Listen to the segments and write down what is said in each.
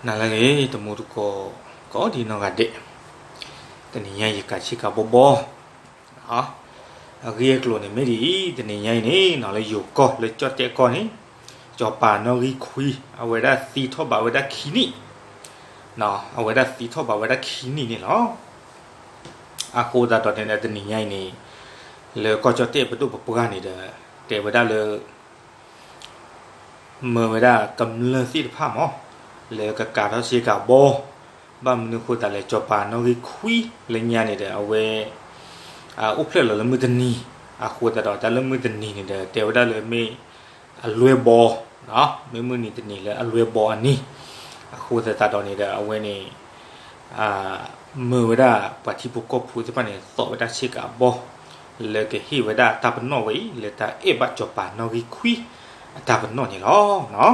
နၤလၢအဂ့ၤ တံၤသကိး ကိးဒံနီၢ်ဂၤဒဲး, တနံၤညါအံၤယကးဆ့ကၤဘီဘီ, အဂ့ၢ်အကျိၤန့ၣ်မ့ၢ်ဒ်အံၤ, တနံၤညါအံၤန့ၣ်နီၢ် လၢယိၤကီၢ်လၢကၠီၣ်တဲၣ်ကီၢ်န့ၣ်, စီၤပၤနီၣ်ဂံၢ်ခွံ အဝဲဒၣ်သံထီၣ်ဘးဝဲဒၣ်ခံနံၣ်, အဝဲဒၣ်သံထီၣ်ဘးဝဲဒၣ်ခံနံၣ်န့ၣ်လီၤ. အဃိသတးဒီးန့ၣ်ဒီး တနံၤညါအံၤန့ၣ် လၢကီၢ်ကၠီၣ်တဲၣ်ပဒိၣ်ပပှၢ်န့ၣ်ဒီး တဲဝဲဒၣ်လၢ မၢဝဲဒၣ်ကမျၢၢ်သ့ၣ်တဖၣ်မး လၢကကးထီၣ်ဆ့ကၤဘီ, ဘၣ်မနုၤအဃိသတးလဲၣ် စီၤပၤနီၣ်ဂံၢ်ခွံလၢညါန့ၣ်ဒီး အဝဲ အိၣ်ဖျဲၣ်လီၤလၢမုၢ်တနံၤ, အဃိသတးဒီးတၢ်လၢမုၢ်တနံၤန့ၣ်ဒီး တဲဝဲဒၣ်လၢမ့ၢ်အလွဲၢ်ဘီ, မ့ၢ်မုၢ်နံၤတနံၤလၢအလွဲၢ်ဘီအနံၤ, အဃိသတးဒီးန့ၣ်ဒီး အဝဲန့ၣ် မၢဝဲဒၣ်ပှၤထံဖိကီၢ်ဖိသ့ၣ်တဖၣ်န့ၣ် သိးဝဲဒၣ်ဆ့ကၤဘီ လၢကဟ့ၣ်ဝဲဒၣ်တၢ်ပနီၣ်ဝဲအံၤ လၢတၢ်အဲၣ်ဘၣ်စီၤပၤနီၣ်ဂံၢ်ခွံအတၢ်ပနီၣ်န့ၣ်လီၤ.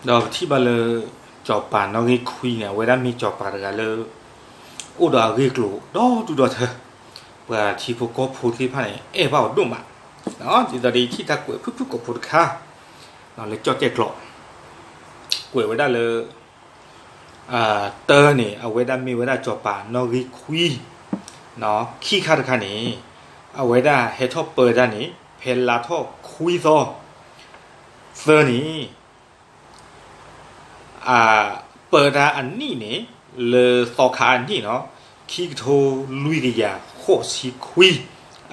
ဒီးပထံၣ်ဘၣ်လၢ စီၤပၤနီၣ်ဂံၢ်ခွံန့ၣ် အဝဲဒၣ်မ့ၢ်စီၤပၤတဂၤလၢ အိၣ်ဒီးအဂ့ၢ်အကျိၤဒီဒူၣ်ဒီထၢ, ပှၤထံဖိကီၢ်ဖိသ့ၣ်တဖၣ်န့ၣ် အဲၣ်ဘၣ်အီၤဒိၣ်မး, ဒ်သိးဒီးယထံၣ်တၢ်ကွဲးဖုၣ်ဖုၣ်ကိာ်ဖိတခါ လၢကၠီၣ်တဲၣ်ကျိာ် ကွဲးဝဲဒၣ်လၢ တၢန့ၣ် အဝဲဒၣ်မ့ၢ်ဝဲဒၣ်စီၤပၤနီၣ်ဂံၢ်ခွံ, ခံခါတခါန့ၣ် အဝဲဒၣ်ဟဲထီၣ်ပၢတၢ်န့ၣ် ဖဲလါထီၣ်ခွံသီ, သၢန့ၣ် ပၢတၢ်အနံၣ်န့ၣ် လၢသီခါအနံၣ်နီၤ, ခံကထိလွံၢ်ကယၤဃိးဆံခွံ,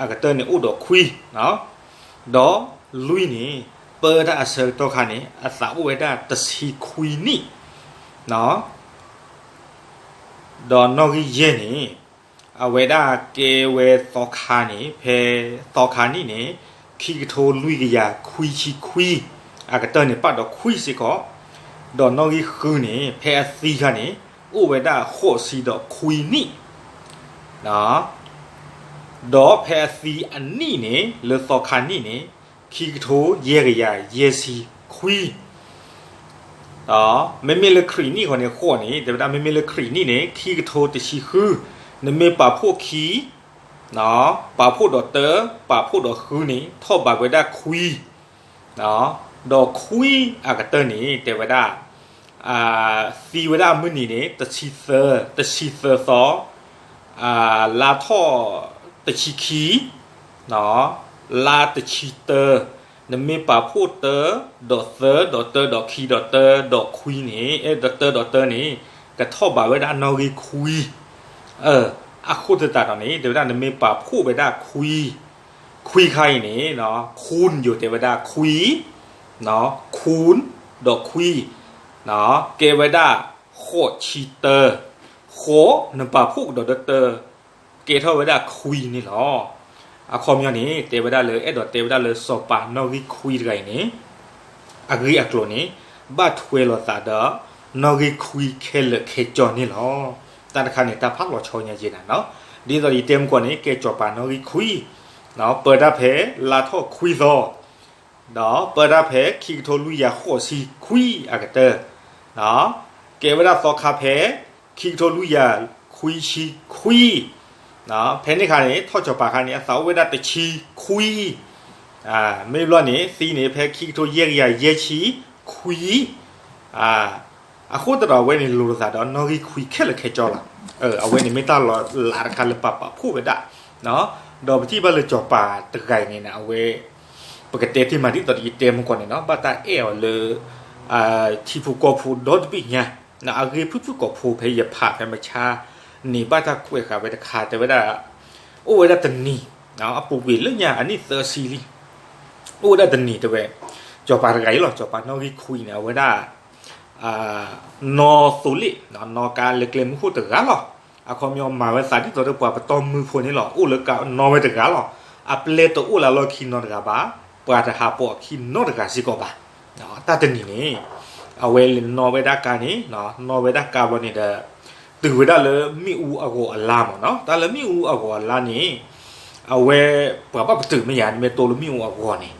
အကတၢၢ်န့ၣ်အိၣ်ဒီးခွံ, ဒီးလွံၢ်န့ၣ် ပၢတၢ်အဆၢကတီၢ်ခါန့ၣ် အသးအိၣ်ဝဲဒၣ်တဆံခွံနံၣ်, ဒီးနီၣ်ဂံၢ်ယဲၢ်န့ၣ် အဝဲဒၣ်ကဲဝဲသီခါန့ၣ် ဖဲသီခါနံၣ်န့ၣ် ခံကထိလွံၢ်ကယၤခွံဆံခွံ, အကတၢၢ်န့ၣ်ပာ်ဒီးခွံစ့ၢ်ကီး, ဒီးနီၣ်ဂံၢ်ဃုန့ၣ် ဖဲအသံခါန့ၣ် အိၣ်ဝဲဒၣ်ဃိးဆံဒီးခွံနံၣ်, ဒီးဖဲအသံအနံၣ်န့ၣ် လၢသီခါနံၣ်န့ၣ် ခံကထိယဲၢ်ကယၤယဲၢ်ဆံခွံ, ဒီးမ့မ့ၢ်လၢခရံာ်နံၣ်ဃီန့ၣ် ဃိးန့ၣ် တဲဝဲဒၣ် မ့မ့ၢ်လၢခရံာ်နံၣ်န့ၣ် ခံကထိတဆံဃု, နမ့ၢ်ပာ်ဖှိၣ်ခံ, ပာ်ဖှိၣ်ဒီးတၢ, ပာ်ဖှိၣ်ဒီးဃုန့ၣ် ထီၣ်ဘးဝဲဒၣ်ခွံ, ဒီးခွံအကတၢၢ်န့ၣ် တဲဝဲဒၣ် သံဝဲဒၣ်အမုၢ်နံၤန့ၣ် တဆံသၢ, တဆံသၢသီ, လါထီၣ်တဆံခံ, လါတဆံတၢ, နမ့ၢ်ပာ်ဖှိၣ်တၢ, ဒီးသၢ, ဒီးတၢ, ဒီးခံ, ဒီးတၢ, ဒီးခွံန့ၣ်, အဲ, ဒီးတၢ, ဒီးတၢန့ၣ် ကထီၣ်ဘးဝဲဒၣ်နီၣ်ဂံၢ်ခွံ, အဃိသတးဒီးန့ၣ် တဲဝဲဒၣ် နမ့ၢ်ပာ်ဖှိၣ်ဝဲဒၣ်ခွံ, ခွံခါအံၤန့ၣ် ခွံယိၤတဲဝဲဒၣ်ခွံ, ခွံ, ဒီးခွံ, ကဲဝဲဒၣ်ဃိးဆံတၢ, ဃိး နပာ်ဖှိၣ်ကဒီးဒီးတၢ, ကဲထီၣ်ဝဲဒၣ်ခွံန့ၣ်လီၤ. အခီပညီန့ၣ် တဲဝဲဒၣ်လၢ အဲၣ်ဒိးတဲဝဲဒၣ်လၢစီၤပၤနီၣ်ဂံၢ်ခွံတဂၤအံၤန့ၣ် အဂ့ၢ်အကျိၤန့ၣ် ဘၣ်ထွဲလိာ်သးဒီး နီၣ်ဂံၢ်ခွံခဲလၢာ်ခဲဆ့န့ၣ်လီၤ. တၢ်တခါန့ၣ် တၢ်ဖးလီၤဆီညါယဲနၤနီၤ. ဒ်သိးယတဲမုၢ်ကီၢ်န့ၣ် ကဲစီၤပၤနီၣ်ဂံၢ်ခွံ, ပၢတၢ်ဖဲလါထီၣ်ခွံသီ, ဒီးပၢတၢ်ဖဲခံကထိလွံၢ်ကယၤဃိးဆံခွံအကတၢၢ်, ကဲဝဲဒၣ်သီခါဖဲ ခံကထိလွံၢ်ကယၤခွံဆံခွံ, ဖဲန့ၣ်ခါန့ၣ် ထီၣ်စီၤပၤခါန့ၣ် အသးအိၣ်ဝဲဒၣ်တဆံခွံ, မ့ၢ်ဘျီန့ၣ် သံန့ၣ် ဖဲခံကထိယဲၢ်ကယၤယဲၢ်ဆံခွံ, အဃိသတးဒီးအဝဲန့ၣ်လိာ်သးဒီးနီၣ်ဂံၢ်ခွံခဲလၢာ်ခဲဆ့လီၤ. အဝဲန့ၣ်မ့ၢ်တၢ်လီၤလးတခါလၢပာ်ပာ်ဖှိၣ်ဝဲဒၣ်, ဒီးပထံၣ်ဘၣ်လၢစီၤပၤတဂၤအံၤန့ၣ် အဝဲ ပကတဲတ့ၢ်မးဒ်သိးဒီးယတဲမုၢ်ကီၢ်န့ၣ်နီၤ ဘၣ်တၢ်အဲၣ်အီၤလၢ ထံဖိကီၢ်ဖိဒီတဘ့ၣ်ညါ, အဂ့ၢ်ဖုၣ်ဖုၣ်ကိာ်ဖိဖဲယဖးဖဲမဆါန့ၣ် ဘၣ်တၢ်ကွဲးဃာ်ဝဲတခါ တဲဝဲဒၣ် အိၣ်ဝဲဒၣ်တနံၤ, အပူၤကွံာ်လၢညါအနံၣ်သၢဆံလံ, အိၣ်ဝဲဒၣ်တနံၤတဲဝဲ, စီၤပၤတဂၤအံၤလီၤ စီၤပၤနီၣ်ဂံၢ်ခွံန့ၣ် အဝဲဒၣ် နီၣ်သိလ့ၣ်, နီၣ်ကါလၢကျဲမုၢ်ခိၣ်တဂၤလီၤ. အခီပညီမၤဝဲသးဒ်သိးဒီးပှၤပတီၢ်မုၢ်ဖိန့ၣ်လီၤ. အိၣ်လၢကါနီၣ်ဝဲတဂၤလီၤ. အပျဲၢ်တအိၣ်လၢအလီၢ်ခံနီတဂၤဘၣ်, ပှၤတဟးပိာ်အခံနီတဂၤစ့ၢ်ကီးဘၣ်. တၢ်တနံၤန့ၣ် အဝဲနီၣ်ဝဲဒၣ်ကါန့ၣ်, နီၣ်ဝဲဒၣ်ကါဘျီန့ၣ်ဒီး တုၤဝဲဒၣ်လၢမ့ၣ်အူအဂီၤအလါမ့ၢ်နီၤ. တၢ်လၢမ့ၣ်အူအဂီၤအလါန့ၣ် အဝဲ ပှၤဘၣ်ပတုာ်မ့ၢ်ယၤ နမ့ၢ်တိၢ်လၢမ့ၣ်အူအဂီၤန့ၣ်,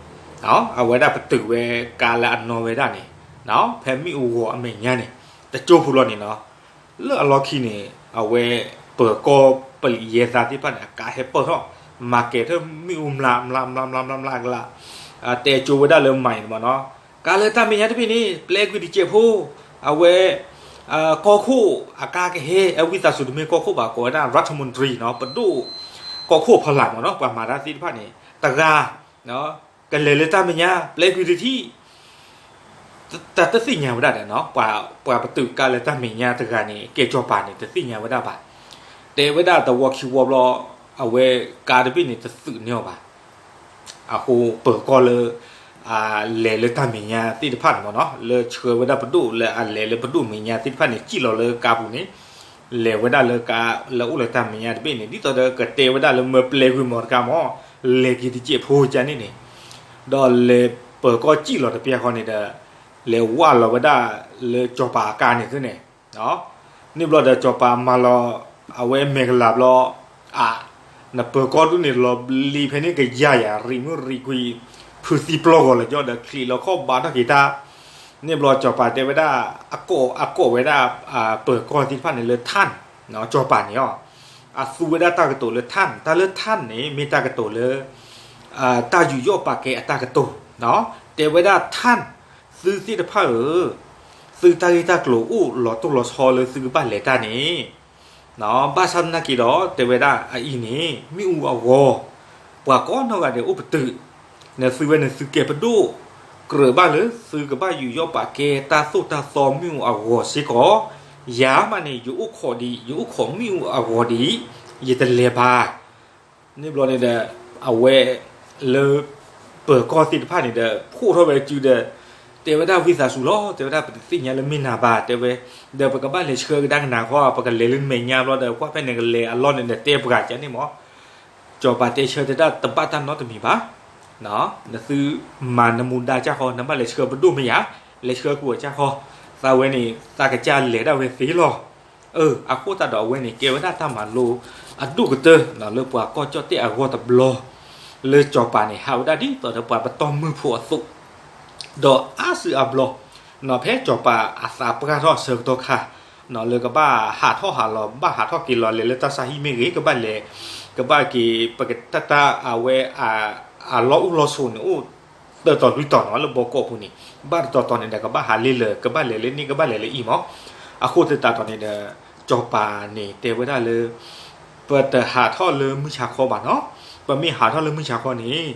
အဝဲဒၣ်ပတုာ်ဝဲကါလၢအနီၣ်ဝဲဒၣ်န့ၣ် ဖဲမ့ၣ်အူဂီၤအမဲာ်ညါန့ၣ် တကၠိဖိလီၤန့ၣ်နီၤ. လၢအလီၢ်ခံန့ၣ် အဝဲ ပၢၤကီၢ်ပလံးယဲသးသ့ၣ်တဖၣ်န့ၣ် အကါဟဲပၢၢ်ထီၣ် မၤကဲၤထၢၣ်မ့ၣ်အူမျးမျးမျးမျးမျးမျးအကျါ, တဲကၠိဝဲဒၣ်လၢမၤန့ၣ်မ့ၢ်နီၤ. ကါလၢတၢ်မဲာ်ညါတဘ့ၣ်န့ၣ် ပျဲကွံာ်တစဲးဖိ, အဝဲ ကီၢ်ခိၣ်အကါကဟဲ, အဝံသးစူၤတမ့ၢ်ကီၢ်ခိၣ်ဘၣ် ကိးဝဲဒၣ် ရၤထမူတြံ နီၤ, ပဒိၣ် ကီၢ်ခိၣ်ဖီလာ်မ့ၢ်နီၤ, ပှၤမၤတၢ်သ့ၣ်တဖၣ်န့ၣ် တဂၤ ကလဲၤလၢတၢ်မဲာ်ညါ ပျဲကွံာ်တထံၣ် တၢ်တသ့ၣ်ညါဝဲဒၣ်ဒီးနီၤ, ပှၤပတုာ်ကါလၢတၢ်မဲာ်ညါတဂၤန့ၣ် ကဲစီၤပၤန့ၣ် တသ့ၣ်ညါဝဲဒၣ်ဘၣ်. တဲဝဲဒၣ်တဝီခံဝီဘျီ အဝဲကါတဘ့ၣ်န့ၣ် တသုးန့ၢ်အီၤဘၣ်. အဃိပၢၤကီၢ်လၢ လဲၤလၢတၢ်မဲာ်ညါသ့ၣ်တဖၣ်န့ၣ်မ့ၢ်နီၤ, လၢဆှၢဝဲဒၣ်ပဒိၣ်လၢအလဲၤလၢပဒိၣ်မဲာ်ညါသ့ၣ်တဖၣ်န့ၣ် စံၣ်လီၤလၢကါပူၤန့ၣ်, လဲၤဝဲဒၣ်လၢကါလၢအိၣ်လၢတၢ်မဲာ်ညါတဘ့ၣ်န့ၣ် ဒ်သိးဒီးကတဲဝဲဒၣ်လၢမၢပျဲကွံာ်မီၤတကါမ့ၢ်, လဲၤက့ၤတစဲးဖိကန့ၣ်န့ၣ်, ဒီးလဲၤပၢၤကီၢ်စံၣ်လီၤတပျၢ်ဃီန့ၣ်ဒီး လဲၤဝၢ်လီၤဝဲဒၣ်လၢစီၤပၤအကါန့ၣ်သုန့ၣ် န့ၣ်ဘျီဒီးစီၤပၤမၤလီၤ အဝဲမဲာ်ကလၤဘျီ, အ, နပၢၤကီၢ်ဒူၣ်န့ၣ် လီၤဘျံဖဲန့ၣ်ကယၤယၤ ရံးမုၢ်ရံးကွံာ်, ဖုသံပျီဂီၤလၢာ်ကီဒီး ချံးလီၤခီၣ်ဘါထီၣ်က့ၤတၢ်, န့ၣ်ဘျီစီၤပၤတဲဝဲဒၣ်, အကိးဝဲဒၣ် ပၢၤကီၢ်သ့ၣ်တဖၣ်န့ၣ်လၢထၣ်, စီၤပၤန့ၣ်အီၤ, အသူဝဲဒၣ်တၢ်ကတိၤလၢထၣ်, တၢ်လၢထၣ်န့ၣ် မ့ၢ်တၢ်ကတိၤလၢ တၢ်ယူးယီၣ်ပာ်ကဲအတၢ်ကတိၤ, တဲဝဲဒၣ်ထၣ်, သုသ့ၣ်တဖၣ်ဧၢ, သုတၢ်ဂ့ၢ်တၢ်ကျိၤအိၣ်လီၤတိၢ်လီၤဆီလၢသုကဘၣ်လဲၤတၢ်န့ၣ်, ဘၣ်ဆၣ်သနာ်က့ဒီး တဲဝဲဒၣ်အအံၤန့ၣ် မ့ၣ်အူအဂီၤ, ပှၤကိးနီၢ်ဂၤဒဲးအိၣ်ပတုာ်, နသုဝဲန့ၣ်သုကဲပဒိၣ်, ကြၢးဘၣ်လၢသုကဘၣ်ယူးယီၣ်ပာ်ကဲတၢ်သိၣ်တၢ်သီမ့ၣ်အူအဂီၤစ့ၢ်ကီး, ယၤမးန့ၣ် ယအိၣ်ခိးဒံး, ယအိၣ်ခိးမ့ၣ်အူအဂီၤဒံး, ယတလဲၤဘၣ် န့ၣ်ဘျီန့ၣ်ဒီး အဝဲ လၢ ပၢၤကီၢ်သ့ၣ်တဖၣ်န့ၣ်ဒီး ဖှိၣ်ထီၣ်ဝဲစုဒီး တဲဝဲဒၣ်ဝံသးစူၤလီၤ, တဲဝဲဒၣ်ပတသ့ၣ်ညါလၢမ့ၢ်နၤဘၣ်, တဲဝဲ, ဒီးပကဘၣ်လဲၤဆှၢကဒါကနၤဃီ, ပကလဲၤလၢမဲာ်ညါဘျီဒီး ကွၢ်ဖဲန့ၣ်ကလဲၤအလီၢ်န့ၣ်ဒီးတဲပှၤကန့ၣ်မး, စီၤပၤတဲဆၢတဲဒၣ်တဘၣ်တၢ်နီတမံၤဘၣ်, နသုမၤနမူဒါကၢ်ဃီ, နဘၣ်လဲၤဆှၢပဒိၣ်မ့ၢ်ဧါ, လဲၤဆှၢကွံာ်အီၤကၢ်ဃီ, သးဝဲန့ၣ် သးကစၢ်လဲၤဒၣ်ဝဲသ့လီၤ အဃိသတးဒီးအဝဲန့ၣ် ကဲဝဲဒၣ်တၢ်မၤလိအဒိၣ်ကတၢၢ် လၢပှၤကီၢ်ကၠီၣ်တဲၣ်အဂီၢ်တဘျီ, လၢစီၤပၤန့ၣ် ဟးဝဲဒၣ်ဒ်သိးဒီးပှၤပတီၢ်မုၢ်ဖိအသိး, ဒီးအါစုအါဘျီ, ဖဲစီၤပၤအသးပှၢ်ထီၣ်အဆၢကတီၢ်ခါ, လၢကဘၣ်ဟးထီၣ်ဟးလီၤ ဘၣ်ဟးထီၣ်က့ၤလီၤလဲၤလၢတၢ်ဆါဟံၣ်မ့ၢ်ဂ့ၤ, ကဘၣ်လဲၤ, ကဘၣ်က့ၤ ပကတၢ်တၢ်အဝဲ အလီၢ်အိၣ်လီၢ်ဆိးန့ၣ်အိၣ် သၢတီၤလွံၢ်တီၤန့ၣ် လၢဘီကီၢ်ပူၤန့ၣ်, ဘၣ်တတီၤတီၤန့ၣ်ဒီး ကဘၣ်ဟးလ့လၢာ် ကဘၣ်လဲၤလၢနံၣ် ကဘၣ်လဲၤလၢအံၤမး, အဃိသတးဒီးန့ၣ်ဒီး စီၤပၤန့ၣ်တဲဝဲဒၣ်လၢ ပတဟးထီၣ်လၢမုၢ်ဆါခီဘၣ်နီၤ, ပမ့ၢ်ဟးထီၣ်လၢမုၢ်ဆါခီန့ၣ်,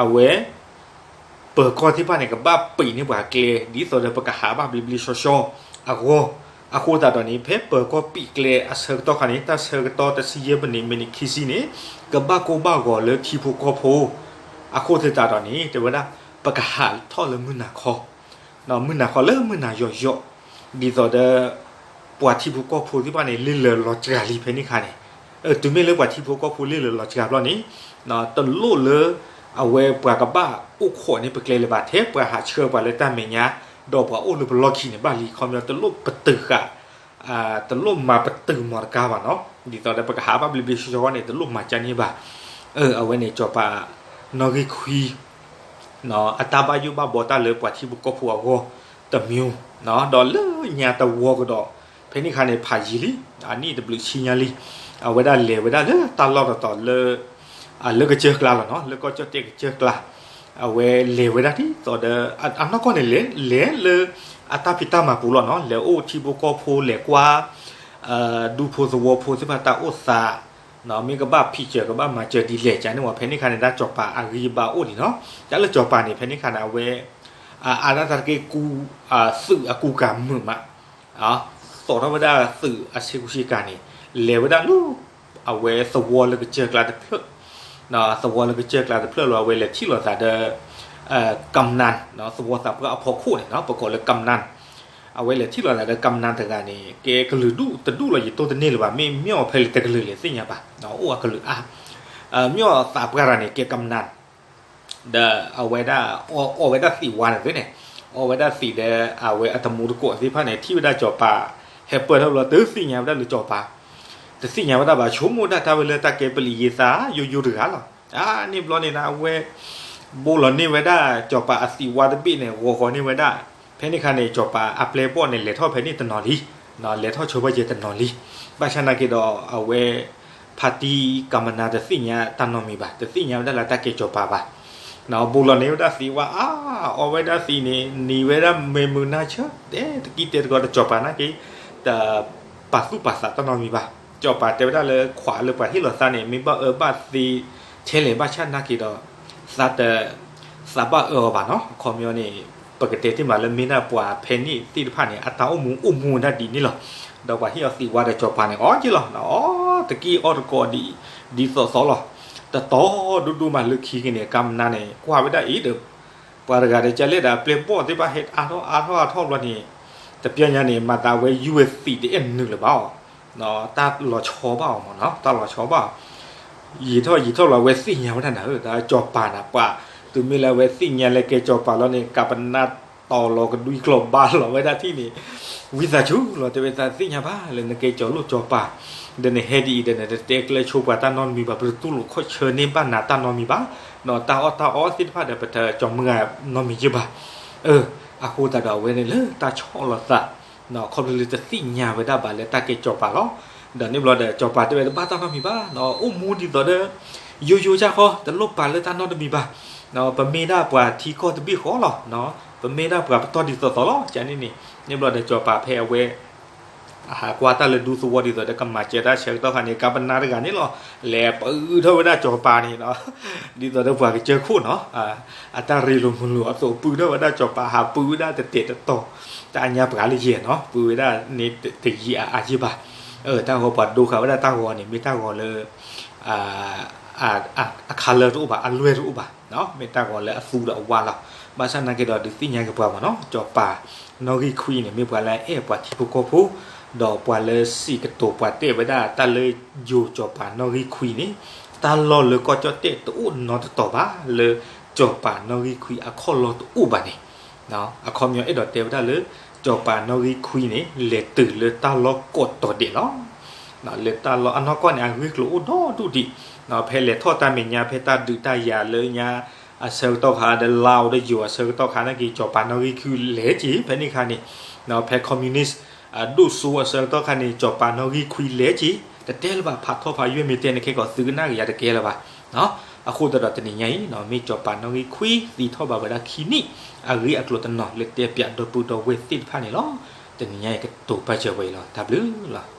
အဝဲ ပၢၤကီၢ်သ့ၣ်တဖၣ်န့ၣ် ကဘၣ်ပံးန့ၢ်ပှၤကျဲ ဒ်သိးဒီးပကဟးဘၣ်ဘျ့ဘျ့ဆှီဆှီအဂီၢ်, အဃိသတးဒီးန့ၣ် ဖဲပၢၤကီၢ်ပံးကျဲအဆၢကတီၢ်ခါန့ၣ် တၢ်ဆၢကတီၢ်တဆံယဲၢ်မံးနံး မံးနံးခံဆံန့ၣ်, ကဘၣ်ကိၢ်ဘၣ်ဂီၤလၢထံဖိကီၢ်ဖိ, အဃိသတးဒီးန့ၣ် တဲဝဲဒၣ် ပကဟးထီၣ်လၢမုၢ်နၤခီ မုၢ်နၤခီလၢမုၢ်နၤယိာ်ယိာ်, ဒ်သိးဒီး ပှၤထံဖိကီၢ်ဖိသ့ၣ်တဖၣ်န့ၣ် လ့လၢာ်လီၤစှၤလံဖဲန့ၣ်ခါန့ၣ်, တုၤမ့ၢ်လၢပှၤထံဖိကီၢ်ဖိလ့လၢာ်လီၤစှၤဘျီန့ၣ်, တလိၣ်လၢ အဝဲပှၤကဘၣ်အိၣ်ခိးန့ၢ်ပကျဲလၢၤဘၣ် ထဲပှၤဟးဆှၢပှၤလၢတၢ်မဲာ်ညါ, ဒီးပှၤအိၣ်လၢပလီၢ်ခံန့ၣ်ဘၣ်လံ ခီပညီတလိၣ်ပတုာ်ဃာ် တလိၣ်မၤပတုာ်မီၤတကါဘၣ်နီၤ, ဒ်သိးဒီးပကဟးဘၣ်ဘျ့ဘျ့ဆှီဆှီန့ၣ် တလိၣ်မၤကၢန့ၢ်ဘၣ်, အဝဲန့ၣ်စီၤပၤ နီၣ်ဂံၢ်ခွံ အတၢ်ဘၣ်ယိၣ်ဘၣ်ဘီတၢ်လၢပှၤထံဖိကီၢ်ဖိအဂီၢ်တမံၤ, ဒီးလၢညါတဝီကဒီး, ဖဲန့ၣ်ခါန့ၣ် ဖးယံာ်လံ, အနံၣ်တဘျုးဆံညါလံ, အဝဲဒၣ်လဲၤဝဲဒၣ်လၢတၢ်လီၢ်တတီၤလၢ လၢကစၢၢ်ကျါလီၤနီၤ, လၢကီၢ်ကၠီၣ်တဲၣ်ကစၢၢ်ကျါ, အဝဲလဲၤဝဲဒၣ်ဒ်သိးဒီး အနီၢ်ကီၢ်န့ၣ်လဲၤ လဲၤလၢ အတၢ်ဖံးတၢ်မၤပူၤလီၤနီၤ, လဲၤအိၣ်ထံဖိကီၢ်ဖိလဲၤကွၢ် ဒူဖိသဝီဖိသ့ၣ်တဖၣ်တၢ်အိၣ်သး, မ့ၢ်ကဘၣ်ဖံးစၢၤကဘၣ်မၤစၢၤဒ်လဲၣ်ကန့ၣ်ဝဲ ဖဲန့ၣ်ခါန့ၣ် တၢ်စီၤပၤအဂံၢ်အဘါအိၣ်ဒံးနီၤ, တၢ်လၢစီၤပၤန့ၣ် ဖဲန့ၣ်ခါန့ၣ် အဝဲ အါဒၣ်တၢ်တက့ၢ်ကူ သုးအကူကၤမုာ်မး, သိးထီၣ်ဝဲဒၣ်သုးအဆ့ကူဆ့ကၤန့ၣ် လဲၤဝဲဒၣ်လၢ အဝဲသဝီလၢကစၢၢ်ကျါတဖျၢၣ်, သဝီလၢကစၢၢ်ကျါတဖျၢၣ်လီၤ အဝဲလဲၤထံၣ်လိာ်သးဒီး ကမ်နၣ် သဝီသးပှၢ်အဖီခိၣ်န့ၣ်နီၤ ပကိးလၢကမ်နၣ်, အဝဲလဲၤထံၣ်လိာ်သးဒီးကမ်နၣ်တဂၤန့ၣ် ကဲကလုာ်ဒူၣ်တဒူၣ်လီၤ ယတိၢ်တန့ၢ်လၢၤဘၣ် မ့ၢ်မ့ၢ်အီၤဖဲလဲၣ်တကလုာ်လဲၣ်သ့ၣ်ညါဘၣ်, အိၣ်အကလုာ်အါ, မ့ၢ်အီၤသးပှၢ်တဂၤန့ၣ် ကဲကမ်နၣ် ဒီးအဝဲဒၣ် အီၣ်ဝဲဒၣ်သံးဝါန့ၣ်သ့န့ၣ်, အီၣ်ဝဲဒၣ်သံးဒီး အဝဲအတမူတကိးသ့ၣ်တဖၣ်န့ၣ် ထံၣ်ဝဲဒၣ်စီၤပၤ ဟဲပၢၢ်ထီၣ်ဘျီ တသ့ၣ်ညါဝဲဒၣ်လၢစီၤပၤ, တသ့ၣ်ညါဝဲဒၣ်ဘၣ် ဆိကမိၣ်ဒၣ်တၢ်ဝဲလၢတၢ်ကဲပလံးယံာ်သးယိယိတဂၤလီၤ. အါန့ၣ်ဘျီန့ၣ်ဒီး အဝဲ ဘိလီၤန့ၢ်ဝဲဒၣ်စီၤပၤအသံးဝါတဘ့ၣ်န့ၣ် ဂီၤဂီၤန့ၢ်ဝဲဒၣ်, ဖဲန့ၣ်ခါန့ၣ် စီၤပၤအပျဲၢ်ဘီၣ်န့ၣ် လဲၤထီၣ်ဖဲန့ၣ်တနီၤလံ, လဲၤထီၣ်ဆိဖဲယဲၢ်တနီၤလံ, ဘၣ်ဆၣ်နာ်က့ဒီး အဝဲ ဖါတံၢ်ကမ်နၣ်တသ့ၣ်ညါတၢ်နီတမံၤဘၣ်, တသ့ၣ်ညါဝဲဒၣ်လၢတၢ်ကဲစီၤပၤဘၣ်. ဘူးလီၤန့ၢ်ဝဲဒၣ်သံးဝါအါ, အီဝဲဒၣ်သံးန့ၣ် နံၤဝဲဒၣ်မ့ၢ်မုာ်နၢ်ဆၢ, တဲတကံတဲတကီၢ်ဒီး စီၤပၤနာ်က့ တပာ်သူၣ်ပာ်သးတၢ်နီတမံၤဘၣ်. စီၤပၤတဲဝဲဒၣ်လၢ ခွးလၢပှၤဟ့ၣ်လီၤသးန့ၣ် မ့ၢ်ဘၣ်အၢဘၣ်သီထဲလဲၣ်ဘၣ်ဆၣ်နာ်က့ဒီး သးတ သးဘၣ်အၢအီၤဘၣ်နီၤ. အခီပညီန့ၣ် ပကတဲတ့ၢ်မးလၢမ့ၢ်ဒၣ်ပှၤဖဲန့ၣ်သ့ၣ်တဖၣ်န့ၣ် အတၢ်အိၣ်မူအိၣ်မူဝဲဒၣ်ဒ်န့ၣ်လီၤ. ဒီးပှၤဟ့ၣ်အီၤသံးဝါဒီးစီၤပၤန့ၣ် အီက့လီၤ, အီတကံအီတကိးဒ်သိးသိးလီၤ. တတီၤဒိၣ်ဒိၣ်မးလၢခံက့ၤန့ၣ် ကမနါန့ၣ် ကွၢ်ဝဲဒၣ်အံၤဒီး ပှၤတဂၤဒီးကလဲၣ်ဒီး အပျဲၢ်ဘီၣ်သ့ၣ်တဖၣ်ဟဲအါထီၣ်အါထီၣ်အါထီၣ်ဘျီန့ၣ် တပျၢ်ညါန့ၣ် မၤသးဝဲယူၢ်ဝဲသံးတအဲၣ်နုာ်လၢၤဘၣ်အီၤ, တၢ်လီၤဆီဘၣ်အီၤမးနီၤ, တၢ်လီၤဆီဘၣ်အီၤ ယံာ်ထီၣ်ယံာ်ထီၣ်လီၤ အဝဲသ့ၣ်ညါဝဲဒၣ်နၤဧၢ, တၢ်စီၤပၤနၤ ပှၤတုၤမ့ၢ်လၢအဝဲသ့ၣ်ညါလၢကဲစီၤပၤလီၤန့ၣ် ကပနၢ်တီၤလီၤကဒွံကျီၢ်ဘါလီၤဝဲဒၣ်ထံၣ်န့ၣ် ဝံသးစူၤလီၤ တဲဝဲသးသ့ၣ်ညါဘၣ်လၢနကဲစီၤလိၣ်စီၤပၤ, ဒီးနဟဲဒ်အံၤဒီး နတတဲကျဲဆိပှၤတၢ်နီတမံၤဘၣ်, ပတတူၢ်လိာ်ခီၣ်ဆၢန့ၢ်ဘၣ်နၤတၢ်နီတမံၤဘၣ်, တၢ်အီၣ်တၢ်အီသ့ၣ်တဖၣ်ဒီး ပတကီၤမုၢ်ဂၤနီတမံၤယ့ၢ်ဘၣ်. အဃိသတးဒီးအဝဲန့ၣ်လၢတၢ်ဆီၣ်လီၤသး ခီဖျိလၢတသ့ၣ်ညါဝဲဒၣ်ဘၣ်လၢတၢ်ကဲစီၤပၤလီၤ. ဒီးန့ၣ်ဘျီဒီးစီၤပၤတဲဝဲတဘၣ်တၢ်နီတမံၤဘၣ်, အိၣ်မူဒ်သိးဒီး ယိယိကၢ်ဃီ တလိၣ်ပာ်လၢတၢ်နီတမံၤဘၣ်, ပမ့ၢ်ဒၣ်ပှၤထံကီၢ်တဘ့ၣ်ဃီလီၤ, ပမ့ၢ်ဒၣ်ပှၤပတီၢ်ဒ်သိးသိးလီၤ ကန့ၣ်န့ၣ်. န့ၣ်ဘျီဒီးစီၤပၤဖဲအဝဲ အဟးကွၢ်တၢ်လၢဒူသဝီဒ်သိးဒီးကမၤစၢၤတၢ်ဆၢကတီၢ်ခါန့ၣ် ကပနါတဂၤန့ၣ်လီၤ လဲၤပုထီၣ်ဝဲဒၣ်စီၤပၤန့ၣ် ဒ်သိးဒီးပှၤကစၢၢ်ခိၣ်နီၤ အတၢ်ရ့လိာ်မုာ်လိာ်အသိး ပုထီၣ်ဝဲဒၣ်စီၤပၤ ဟးပုဝဲဒၣ်တတဲာ်တတီၤ တၢ်အညါပှၤလၢယဲၢ်နီၤ ပုဝဲဒၣ်န့ၣ်တယံာ်အါအါယ့ၢ်ဘၣ်. တၢ်ဂီၤပှၤဒိဃာ်ဝဲဒၣ်တၢ်ဂီၤန့ၣ် မ့ၢ်တၢ်ဂီၤလၢ အခါလၢတအိၣ်ဘၣ် အလွဲၢ်တအိၣ်ဘၣ်, မ့ၢ်တၢ်ဂီၤလၢအသူဒီးအဝါလီၤ. ဘၣ်ဆၣ်နာ်က့ဒီးဒုးသ့ၣ်ညါက့ၤပှၤမးနီၤ စီၤပၤနီၣ်ဂံၢ်ခွံန့ၣ် မ့ၢ်ပှၤလၢအအဲၣ်ပှၤထံဖိကီၢ်ဖိ ဒီးပှၤလၢစံးကတိၤပှၤတဲဝဲဒၣ်တၢ်လၢယိၤစီၤပၤနီၣ်ဂံၢ်ခွံန့ၣ် တၢ်လီၢ်လၢကီၢ်ကၠီၣ်တဲၣ်တအိၣ်နီတတီၤဘၣ်လၢစီၤပၤနီၣ်ဂံၢ်ခွံအခီၣ်လီၢ်တအိၣ်ဘၣ်န့ၣ် အခီပညီအဲၣ်ဒိးတဲဝဲဒၣ်လၢ စီၤပၤနီၣ်ဂံၢ်ခွံန့ၣ် လဲၤတုၤလၢတၢ်လီၢ်ကိးတီၤဒဲးလီၤ. လၢတၢ်လီၢ်အနီၢ်ကီၢ်န့ၣ် အဂ့ၢ်ကျိၤအိၣ်ဒီဒူၣ်ဒံး, ဖဲလဲၤထီၣ်တၢ်မဲာ်ညါ ဖဲတၢ်ဒုးတၢ်ယၤလၢညါ အဆၢကတီၢ်ခါဒီး လါအိၣ်ဒီးယိၤအဆၢကတီၢ်ခါနာ်က့ စီၤပၤနီၣ်ဂံၢ်ခွံလဲၤက့ၤ ဖဲန့ၣ်ခါန့ၣ် ဖဲ communist ဒိၣ်စိအဆၢကတီၢ်ခါန့ၣ် စီၤပၤနီၣ်ဂံၢ်ခွံလဲၤက့ၤ တတဲလၢၤဘၣ် ဖးထီဖးယွဲၢ်မ့ၢ်တဲန့ၣ် ခဲကီးသုကနၣ်ကယၤတကဲလၢၤဘၣ်. အဃိသတးဒီးတနံၤညါအံၤ မ့ၢ်စီၤပၤနီၣ်ဂံၢ်ခွံသံထီၣ်ဘၣ်ဝဲဒၣ်ခံနံၣ် အဂ့ၢ်အကျိၤတနီၤလၢတဲပၠးဒီပုၢ်ဒီဝဲၢ်သ့ၣ်တဖၣ်န့ၣ်လီၤ. တနံၤညါအံၤကတိၤပာ်စၢၤဝဲအံၤလီၤ. တၢ်ဘျုးလီၤ.